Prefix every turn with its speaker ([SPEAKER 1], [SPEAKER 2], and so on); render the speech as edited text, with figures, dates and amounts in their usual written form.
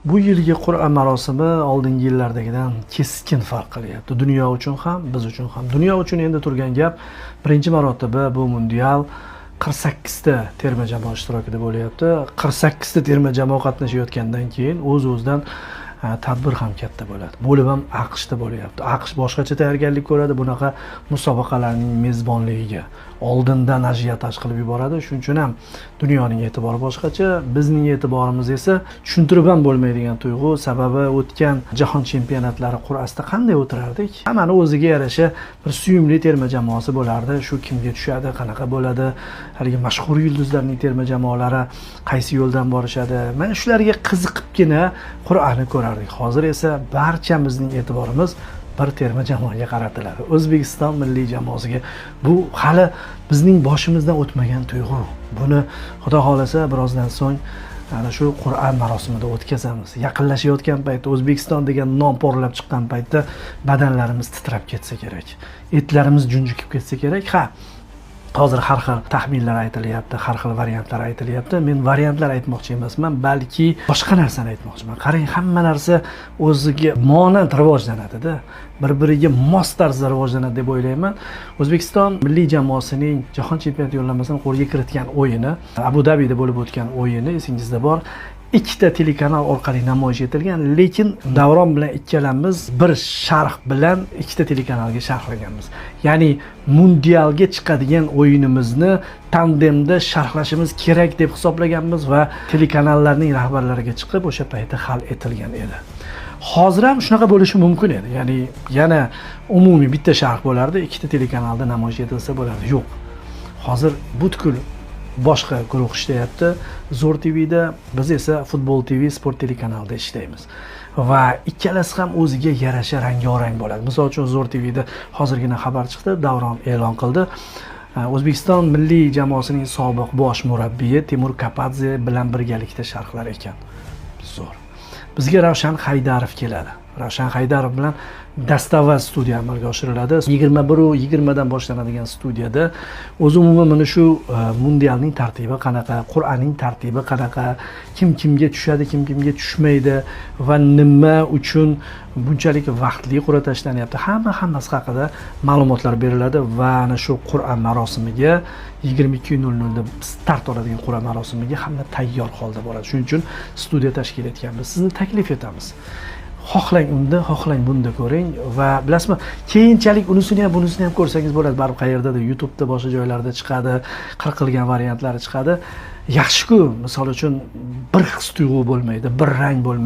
[SPEAKER 1] Bu yilgi qur'a marosimi oldingi yillardagidan keskin farq qilyapti. Dunyo uchun ham, biz uchun ham. Dunyo uchun endi turgan gap, birinchi marotaba bu mundial 48 ta terma jamoa ishtirokida bo'lyapti. 48 ta terma jamoa qatnashayotgandan keyin o'z-o'zidan tadbir ham katta bo'ladi. Bo'lib ham AQShda bo'lyapti. AQSh boshqacha tayyorgarlik ko'radi bunaqa musobaqalarning mezbonligiga. Oldindan ajiotaj qilib yuboradi. Shuning uchun ham dunyoning e'tibori boshqacha, bizning e'tiborimiz esa tushuntirib ham bo'lmaydigan tuyg'u. Sababi o'tgan jahon chempionatlari qur'asida qanday o'tirardik? Hammani o'ziga yarasha bir suyumli terma jamoasi bo'lardi. Shu kimga tushadi, qanaqa bo'ladi, haligi mashhur yulduzlarning terma jamoalari qaysi yo'ldan borishadi. Mana shularga qiziqibgina qur'ani ko'rardik. Hozir esa barchamizning e'tiborimiz bir terma jamoaga qaratiladi. O'zbekiston milliy jamoasiga. Bu hali bizning boshimizdan o'tmagan tuyg'u. Buni Xudo xohlasa birozdan so'ng ana shu qur'a marosimida o'tkazamiz. Yaqinlashayotgan paytda, O'zbekiston degan nom porlab chiqqan paytda badanlarimiz titrab ketsa kerak. Etlarimiz junjikib ketsa kerak. Ha, hozir har xil taxminlar aytilyapti, har xil variantlar aytilyapti. Men variantlar aytmoqchi emasman, balki boshqa narsani aytmoqchiman. Qarang, hamma narsa o'ziga monand rivojlanadi-da. Bir-biriga mos tarzda rivojlanadi deb o'ylayman. O'zbekiston milliy jamoasining jahon chempionati yo'llanmasini qo'lga kiritgan o'yini, Abu Dabida bo'lib o'tgan o'yini esingizda bor. Ikkita telekanal orqali namoyish etilgan, lekin Davron bilan ikkalamiz bir sharh bilan ikkita telekanalga sharhlaganmiz. Ya'ni mundialga chiqadigan o'yinimizni tandemda sharhlashimiz kerak deb hisoblaganmiz va telekanallarning rahbarlariga chiqib o'sha paytda hal etilgan edi. Hozir ham shunaqa bo'lishi mumkin edi. Ya'ni yana umumiy bitta sharh bo'lardi, ikkita telekanalda namoyish etilsa bo'lardi. Yo'q. Hozir butkul boshqa guruh ishlayapti Zo'r TVda, biz esa Futbol TV sport telekanalida ishlaymiz. Va ikkalasi ham o'ziga yarasha rango-rang bo'ladi. Misol uchun, Zo'r TVda hozirgina xabar chiqdi, Davron e'lon qildi. O'zbekiston milliy jamoasining sobiq bosh murabbiyi Timur Kapadze bilan birgalikda sharhlar ekan. Zo'r. Bizga Ravshan Haydarov keladi. Ravshan Haydarov bilan dastavval studiya amalga oshiriladi. 21:20 dan boshlanadigan studiyada o'zi umuman mana shu mundialning tartibi qanaqa, qur'aning tartibi qanaqa, kim kimga tushadi, kim kimga tushmaydi va nima uchun bunchalik vaqtli qur'a tashlanyapti, hamma hammasi haqida ma'lumotlar beriladi va ana shu qur'a marosimiga, 22:00 da start oladigan qur'a marosimiga hamma tayyor holda boradi. Shuning uchun studiya tashkil etganmiz. Sizni taklif etamiz. Xohlang unda, xohlang bunda ko'ring va bilasizmi, keyinchalik unisini ham, bunisini ham ko'rsangiz bo'ladi. Baribir qayerdadir YouTube'da, boshqa joylarda chiqadi, qirqilgan variantlari chiqadi. Yaxshi-ku, misol uchun, bir his tuyg'u bo'lmaydi, bir rang bo'lmaydi.